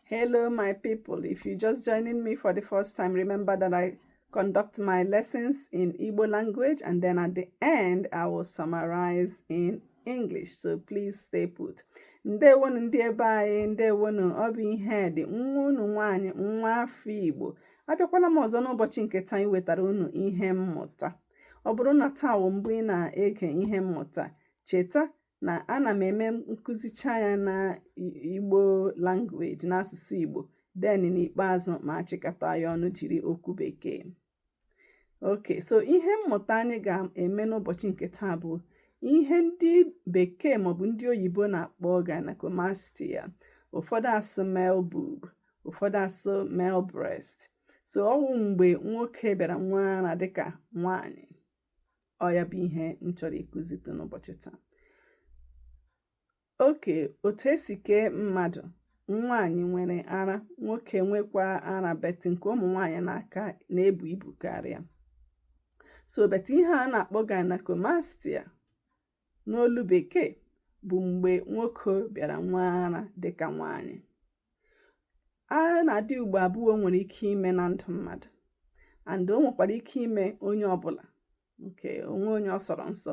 Hello, my people. If you're just joining me for the first time, remember that I conduct my lessons in Igbo language and then at the end, I will summarize in English. So please stay put. Ndewonu ndị ebe anyị, ndewonu. Ọ bụ ihe dị nwa unu nwaanyị, nwa afọ Igbo. Abịakwala m ọzọ n'ụbọchị nke taa iwetara unu ihe mmụta. Ọ bụrụ na taa wụ mbụ ị na-ege ihe mmụta, cheta na ana m eme nkụzicha ya na Igbo language, n'asụsụ Igbo, then n'ikpeazụ ma achịkọta ya ọnụ jiri okwu Bekee. Okay, so ihe mmụta anyị ga-eme n'ụbọchị nke taa bụ ihe ndị Bekee maọbụ ndị oyibo na-akpọ gynecomastia. Ụfọdụ asụ male boob, ụfọdụ asụ male breast. So ọ wụ mgbe nwoke bịara nwee ara dịka nwaanyị. Ọ ya bụ ihe m chọrọ ịkụzitụ n'ụbọchị taa. Okay, otu esi kee mmadụ, nwaanyị nwere ara, nwoke nwekwa ara, but nke ụmụ nwaanyị na-aka na-ebu ibu karịa. So but ihe a na-akpọ gynecomastia n'olu Bekee bụ mgbe nwoke bịara nwee ara dịka nwaanyị. A na-adị ugbo abụọ nwere ike ime na ndụ mmadụ, and o nwekwara ike ime onye ọbụla nke onwe onye ọ sọrọ nsọ,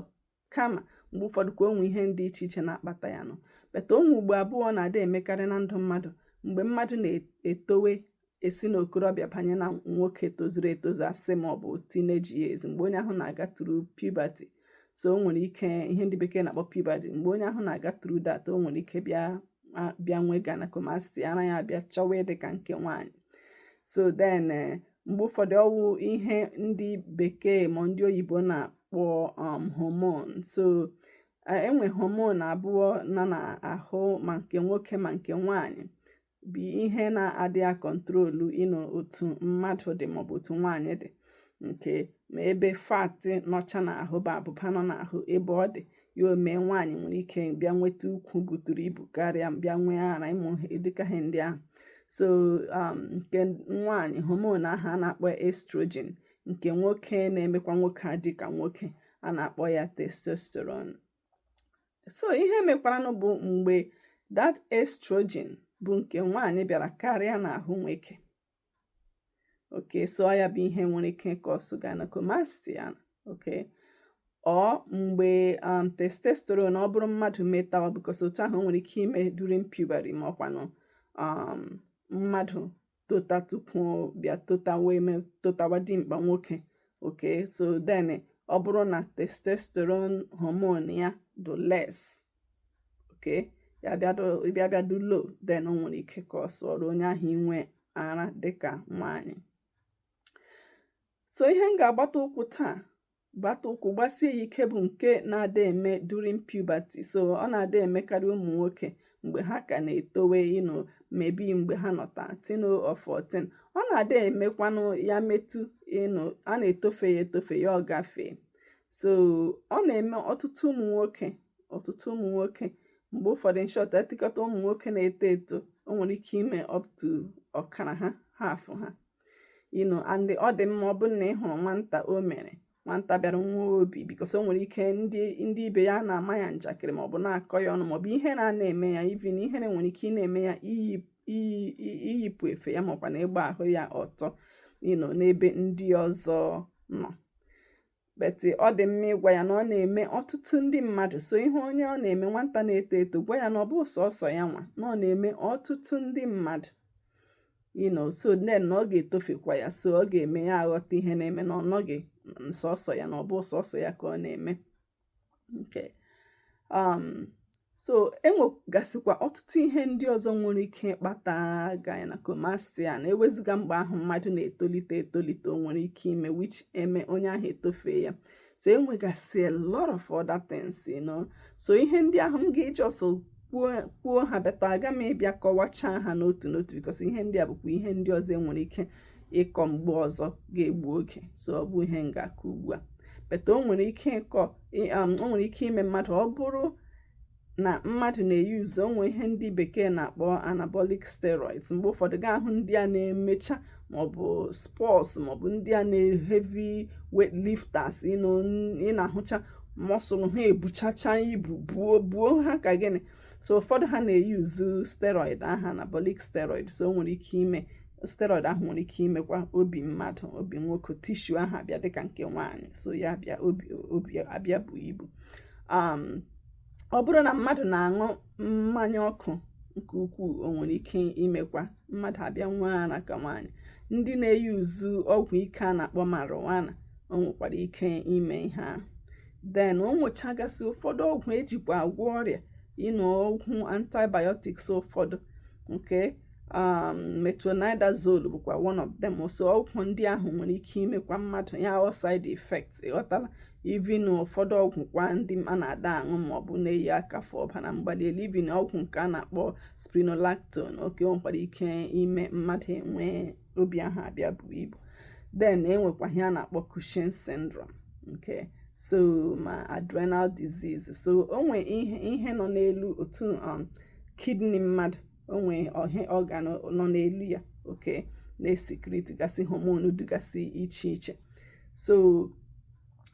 kama mgbe ụfọdụ ka o nwee ihe ndị iche iche na-akpata ya nụ. But onwe ugbo abụọ na-adị emekarị na ndụ mmadụ: mgbe mmadụ na-etowe, esi n'okorobịa banye na nwoke tozuru etozu, asị ma ọ bụ teenage years, mgbe onye ahụ na-aga through puberty. So o nwere ike, ihe ndị Bekee na-akpọ puberty, mgbe onye ahụ na-aga through that, o nwere ike bịa bịa nwee gynecomastia, ara ya abịa chọwa ịdị ka nke nwaanyị. So then mgbe ụfọdụ ọwụ ihe ndị Bekee ma ndị oyibo na-akpọ hormone. So enwe hormone abụọ nọ n'ahụ, ma nke nwoke ma nke nwaanyị, bụ ihe na-adị a-control ịnụ otu mmadụ dị maọbụ otu nwaanyị dị, nke ma ebe fat nọcha n'ahụ bụ abụba nọ n'ahụ ebe ọ dị ya omee nwaanyị nwere ike bịa nweta ukwu buturu ibu karịa, bịa nwee ara, ịmụ dịka ihe ndị ahụ. So nke nwaanyị, hormone ahụ a na-akpọ estrogen, nke nwoke na-emekwa nwoke a dịka nwoke, a na-akpọ ya testosterone. So ihe mekwaranụ bụ mgbe that estrogen bụ nke nwaanyị bịara karịa n'ahụ nwoke. Okay, so ya bụ ihe nwere ike cause gynecomastia. Okay, ọ mgbe testosterone, ọ bụrụ mmadụ metawa, because otu ahụ nwere ike ime during puberty, ma ọkwanụ mmadụ tota tupu bịa totawa eme totawa dimkpa nwoke. Okay, so then ọ bụrụ na testosterone hormone ya dị less, okay, ya bịa dị low, then o nwere ike ka ọ sọrọ onye ahụ inwe ara dịka nwaanyị. So ihe m ga-agbata ụkwụ taa, gbata ụkwụ gbasie ya ike, bụ nke na-ada eme during puberty. So ọ na-ada emekarị ụmụ nwoke mgbe ha ka na-etowe, maybe mgbe ha nọ 13 or 14. Ọ na-ada emekwanụ ya metụ ịnụ a na-etofe ya etofe ya, ọ gafee. So ọ na-eme ọtụtụ ụmụ nwoke, ọtụtụ ụmụ nwoke mgbe ụfọdụ. In short, etikọta ụmụ nwoke na-eto eto, o nwere ike ime up to ọkara ha, half ha. And ọ dị mma, ọ bụrụ na ị hụrụ nwata o mere, nwata bịara nwa obi, because o nwere ike ndị ibe ya na-ama ya njakịrị maọbụ na-akọ ya ọnụ maọbụ ihe na-ana eme ya, even ihere nwere ike ị na-eme ya iyipụ efe ya maọkwa na ịgba ahụ ya ọtọ n'ebe ndị ọzọ nọ. But ọ dị mma ịgwa ya na ọ na-eme ọtụtụ ndị mmadụ. So ihe onye ọ na-eme, nwata na-eto eto, gwa ya na ọ bụ sọsọ ya nwa, na ọ na-eme ọtụtụ ndị mmadụ. So then na ọ ga-etofekwa ya, so ọ ga-eme ya aghọta ihe na-eme, na ọ nọghị sọsọ ya, na ọ bụ sọsọ ya ka ọ na-eme. Okay, so enwegasịkwa ọtụtụ ihe ndị ọzọ nwere ike ịkpata gynecomastia na ewezuga mgbe ahụ mmadụ na-etolite etolite o nwere ike ime, which eme onye ahụ etofee ya. So enwegasị a lot of other things. So ihe ndị ahụ m ga-eji ọsọ kwuo ha, better aga m ịbịa kọwachaa ha n'otu n'otu, because ihe ndị a bụkwa ihe ndị ọzọ enwere ike ịkọ mgbe ọzọ ga-egbu oge. So ọ bụ ihe m ga-akọ ugbu a. But o nwere ike ịkọ, o nwere ike ime mmadụ ọ bụrụ na mmadụ na-eyuzu onwe ihe ndị Bekee na-akpọ anabolic steroids. Mgbe ụfọdụ gaa hụ ndị a na-emecha maọbụ sports maọbụ ndị a na-heavy weight lifters, ị na-ahụcha muscle ha ebuchacha ibu buo buo ha ka gịnị. So ụfọdụ ha na-eyuzu steroid aha, anabolic steroid. So o nwere ike ime, steroid ahụ nwere ike imekwa obi mmadụ, obi nwoke, tissue ahụ abịa dịka nke nwaanyị. So ya bịa obi abịa bụ ibu. Ọ bụrụ na mmadụ na-aṅụ mmanya ọkụ nke ukwuu, o nwere ike imekwa mmadụ abịa nwee ara ka nwaanyị. Ndị na-eyuzu ọgwụ ike a na-akpọ marijuana, o nwekwara ike ime ihe ahụ. Then o nwechagasị ụfọdụ ọgwụ ejikwa agwọ ọrịa, ịnụ ọgwụ antibiotics ụfọdụ nke metronidazole bụkwa one of them. So ọgwụ ndị ahụ nwere ike imekwa mmadụ ya ọ side effects, ịghọtala? Even ụfọdụ ọgwụ kwa ndị a na-ada aṅụ maọbụ na-eyi aka fọ ọbara mgbali elu, even ọgwụ nke a na-akpọ spironolactone, oke o nwekwara ike ime mmadụ enwee obi ahụ abịa bụ ibu. Then enwekwa ihe a na-akpọ Cushing syndrome nke so ma adrenal disease. So o nwe ihe nọ n'elu otu kidney mmadụ, o nwe ohe organ nọ n'elu ya, oke na-esecrete gasị hormone dịgasị iche iche. So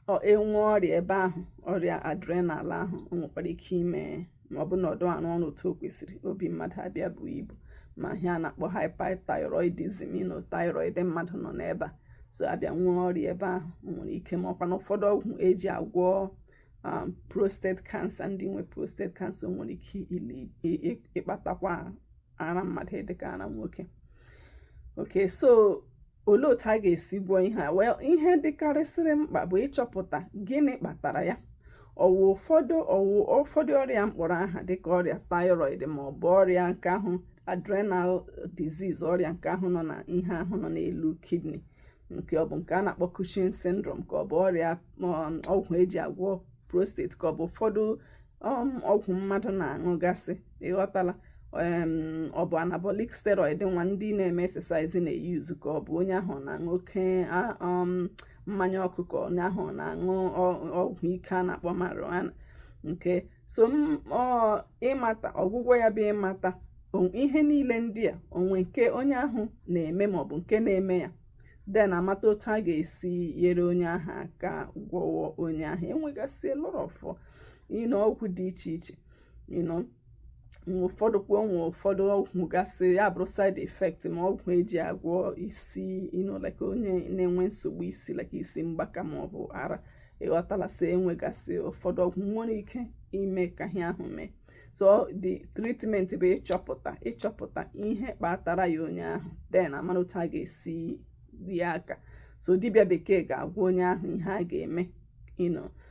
ọ enwe ọrịa ebe ahụ, ọrịa adrenal ahụ, o nwekwara ike ime ma ọ bụ na ọdụ arụ ọrụ otu o kwesịrị, obi mmadụ abịa bụ ibu. Ma ihe a na-akpọ hyperthyroidism, thyroid mmadụ nọ n'ebe a, so abịa nwee ọrịa ebe ahụ, o nwere ike. Ma ọkwa na ụfọdụ ọgwụ eji agwọ prostate cancer, ndị nwe prostate cancer, nwere ike ịkpatakwa ara mmadụ dịka ara nwoke. Okay, so olee otu a ga-esi gwọọ ihe a? Well, ihe dịkarịsịrị mkpa bụ ịchọpụta gịnị kpatara ya. Ọwụ ụfọdụ ọrịa mkpọrọ aha dịka ọrịa thyroid, ma ọ bụ ọrịa nke ahụ adrenal disease, ọrịa nke ahụ nọ na ihe ahụ nọ n'elu kidney, nke ọ bụ nke a na-akpọ Cushing syndrome, ka ọ bụ ọrịa ọgwụ eji agwọ prostate, ka ọ bụ ụfọdụ ọgwụ mmadụ na-aṅụ gasị, ịghọtala? Ọ bụ anabolic steroid nwa ndị na-eme exercise na-eyuzu, ka ọ bụ onye ahụ na-aṅụ oke mmanya ọkụ, ka onye ahụ na-aṅụ ọgwụ ike a na-akpọ marijuana nke. So ịmata ọgwụgwọ ya bụ ịmata ihe niile ndị a, onwe nke onye ahụ na-eme maọbụ nke na-eme ya, then amata otu a ga-esi nyere onye ahụ aka gwọwọ onye ahụ. Enwegasị a lot of ọgwụ dị iche iche. Ụfọdụ kwa onwe ụfọdụ ọgwụ gasị ya bụrụ side effect, ma ọgwụ eji agwọ isi, like onye na-enwe nsogbu isi, like isi mgbaka maọbụ ara, ịghọtala? So enwegasị ụfọdụ ọgwụ nwere ike ime ka ihe ahụ mee. So the treatment bụ ịchọpụta ihe kpatara ya onye ahụ, then amara otu a ga-esi rie aka. So dibịa bekee ga-agwa onye ahụ ihe a ga-eme.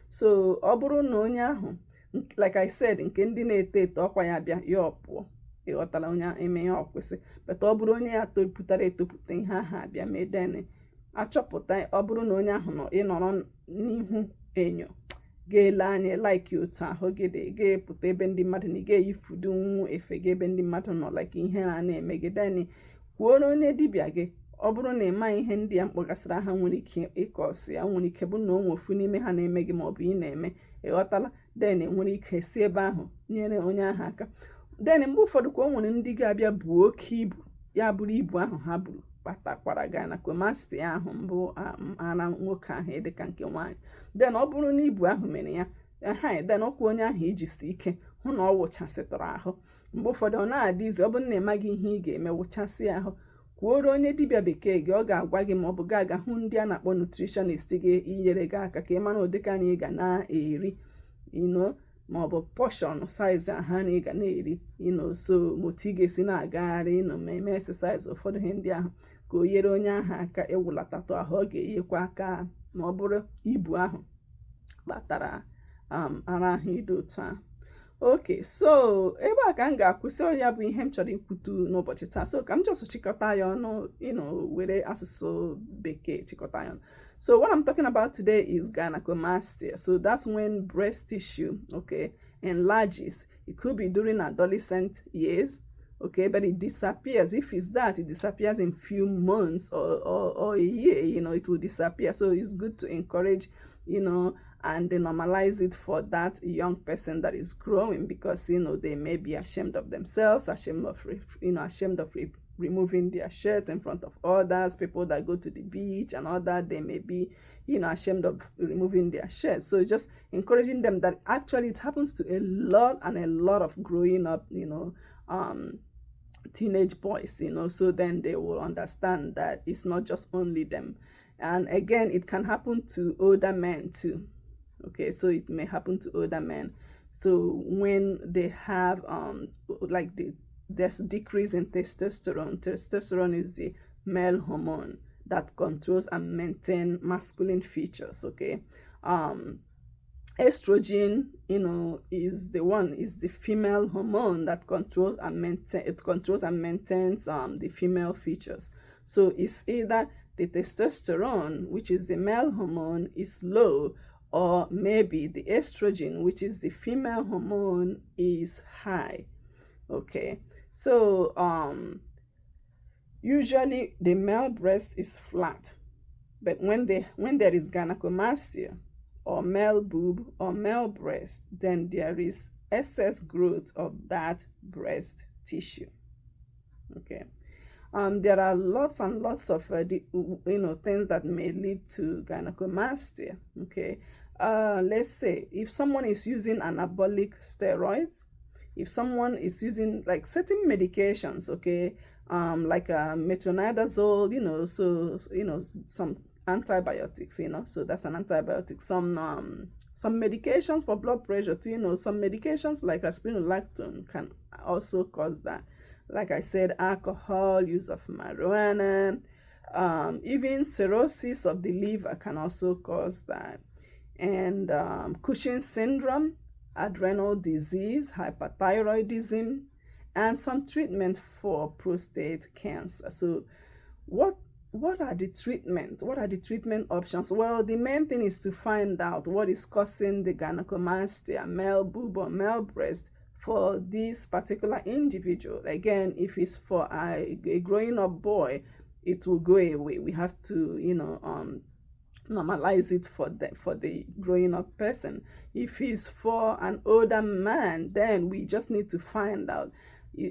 So ọ bụrụ na onye ahụ, like I said, nke ndị na-eto eto, ọkwa ya bịa ya ọ pụọ, ịghọtara? Onye eme ya ọ kwụsị. But ọ bụrụ onye ya topụtara etopụta, ihe ahụ abịa mee, then achọpụta. Ọ bụrụ na onye ahụ nọ ịnọrọ n'ihu enyo ga-ele anya, like otu ahụ gị dị, ga-epụta ebe ndị mmadụ na ị ga-eyifudu nwu efe gị ebe ndị mmadụ nọ, like ihe na-eme gị, then kwuoro onye dibịa gị. Ọ bụrụ na ị maghị ihe ndị a mkpọgasịrị aha nwere ike ịkọsị ya, nwere ike bụ na o nwe ofu n'ime ha na-eme gị maọbụ ị na-eme, ịghọtala? Then nwere ike si ebe ahụ nyere onye ahụ aka. Then mgbe ụfọdụ kwa, o nwere ndị ga-abịa buo oke ibu, ya bụrụ ibu ahụ ha buru kpatakwara gynecomastia ahụ mbụ, ara nwoke ahụ dịka nke nwaanyị. Then ọ bụrụ na ibu ahụ mere ya ha, then ọkwa onye ahụ ijisi ike hụ na ọ wụchasịtụrụ ahụ. Mgbe ụfọdụ ọ na-adị izu, ọ bụrụ na ịmaghị ihe ị ga-eme, wụchasị ahụ, kwuoro onye dibịa bekee gị, ọ ga-agwa gị, ma ọ bụ gị aga hụ ndị a na-akpọ nutritionist gị inyere gị aka ka ị mara ụdịka na ị ga na-eri ma ọ bụ portion size ahụ na ị ga na-eri so ma otu ị ga-esi na-agagharị ma eme exercise, ụfọdụ ihe ndị ahụ ka o nyere onye ahụ aka ịwụlatatụ ahụ. Ọ ga-enyekwa aka ma ọ bụrụ ibu ahụ kpatara ara ahụ ịdị otu ahụ. Okay, so ebe a ka m ga-akwụsị. Ọ ya bụ ihe m chọrọ ikwutu n'ụbọchị taa. So ka m just chịkọta ya ọnụ, were asụsụ bekee chịkọta ya ọnụ. So what I'm talking about today is gynecomastia. So that's when breast tissue, okay, enlarges. It could be during adolescent years, okay, but it disappears. If it's that, it disappears in few months or a year, it will disappear. So it's good to encourage And they normalize it for that young person that is growing because they may be ashamed of themselves, ashamed of you know ashamed of removing their shirts in front of others, people that go to the beach and all that. They may be ashamed of removing their shirts. So just encouraging them that actually it happens to a lot and a lot of growing up teenage boys, so then they will understand that it's not just only them. And again, it can happen to older men too. Okay, so it may happen to older men. So when they have like there's decrease in testosterone. Testosterone is the male hormone that controls and maintains masculine features. Okay, estrogen, is the one, is the female hormone that controls and maintain, it controls and maintains the female features. So it's either the testosterone, which is the male hormone, is low, or maybe the estrogen, which is the female hormone, is high. Okay, so usually the male breast is flat, but when there is gynecomastia or male boob or male breast, then there is excess growth of that breast tissue. Okay, there are lots and lots of things that may lead to gynecomastia. Okay, let's say if someone is using anabolic steroids, if someone is using like certain medications, okay, like metronidazole, some antibiotics, so that's an antibiotic. Some medications for blood pressure too, some medications like spironolactone can also cause that. Like I said, alcohol, use of marijuana, even cirrhosis of the liver can also cause that. And Cushing syndrome, adrenal disease, hyperthyroidism, and some treatment for prostate cancer. So what are the treatment? What are the treatment options? Well, the main thing is to find out what is causing the gynecomastia, male boob or male breast, for this particular individual. Again, if it's for a growing up boy, it will go away. We have to, normalize it for the growing up person. If it's for an older man, then we just need to find out,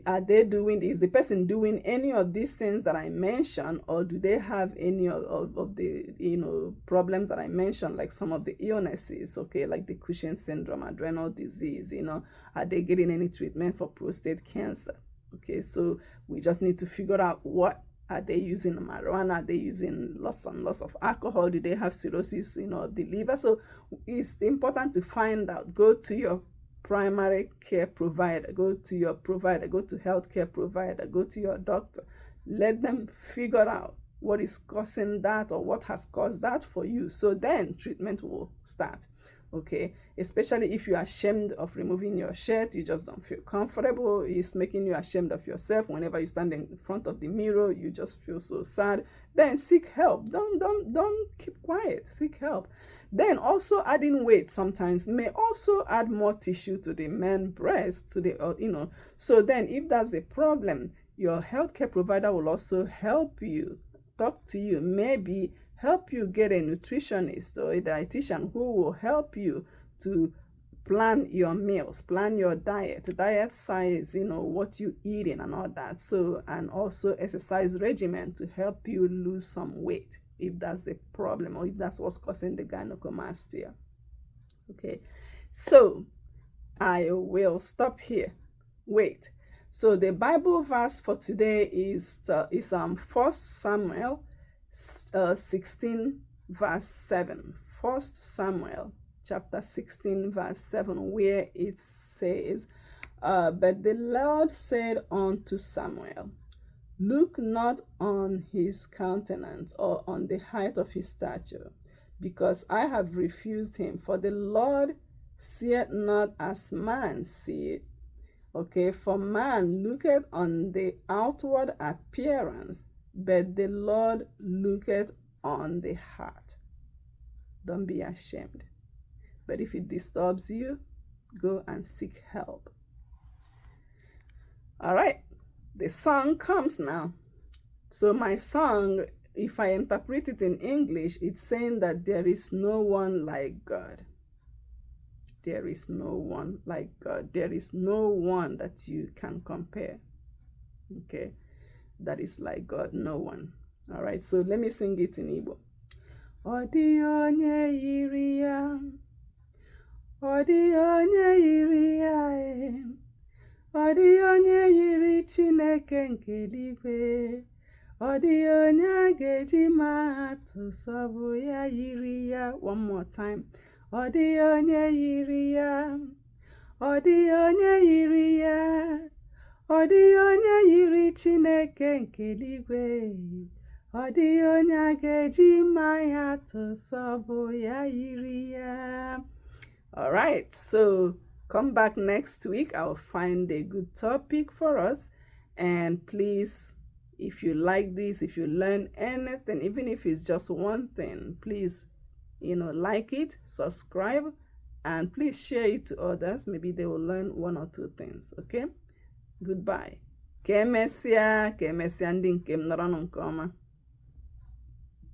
are they doing, is the person doing any of these things that I mentioned, or do they have any of the problems that I mentioned, like some of the illnesses, okay, like the Cushing syndrome, adrenal disease, are they getting any treatment for prostate cancer? Okay, so we just need to figure out, what are they using marijuana? Are they using lots and lots of alcohol? Do they have cirrhosis, of the liver? So it's important to find out. Go to your primary care provider, go to your provider, go to healthcare provider, go to your doctor. Let them figure out what is causing that or what has caused that for you. So then treatment will start. Okay, especially if you're ashamed of removing your shirt, you just don't feel comfortable, it's making you ashamed of yourself. Whenever you stand in front of the mirror, you just feel so sad. Then seek help. Don't keep quiet. Seek help. Then also adding weight sometimes may also add more tissue to the man breast, to the So then if that's the problem, your healthcare provider will also help you, talk to you, maybe help you get a nutritionist or a dietitian who will help you to plan your meals, plan your diet, diet size, what you eating and all that. So, and also exercise regimen to help you lose some weight if that's the problem or if that's what's causing the gynecomastia. Okay, so I will stop here. Wait. So the Bible verse for today is 1 Samuel 16 verse 7. 1 Samuel chapter 16 verse 7, where it says, but the Lord said unto Samuel, look not on his countenance or on the height of his stature, because I have refused him. For the Lord seeth not as man seeth. Okay, for man looketh on the outward appearance, but the Lord looketh on the heart. Don't be ashamed. But if it disturbs you, go and seek help. All right, the song comes now. So my song, if I interpret it in English, it's saying that there is no one like God. There is no one like God. There is no one that you can compare. Okay, that is like God. No one. All right, so let me sing it in Igbo. Ọ dịghị onye yiri ya. Ọ dịghị onye yiri ya e. Ọ dịghị onye yiri Chineke nke eluigwe. Ọ dịghị onye a ga-eji maa atụ sọ bụ ya yiri ya. One more time. Ọ dịghị onye yiri ya. Ọ dịghị onye yiri ya. Ọ dịghị onye yiri Chineke nke eluigwe. Ọ dịghị onye a ga-eji maa ya atụ sọ bụ ya yiri ya. All right, so come back next week. I'll find a good topic for us. And please, if you like this, if you learn anything, even if it's just one thing, please, like it, subscribe, and please share it to others. Maybe they will learn one or two things. Okay? Goodbye. Ka emesịa, ka emesịa ndị nke m nọrọnụ nke ọma.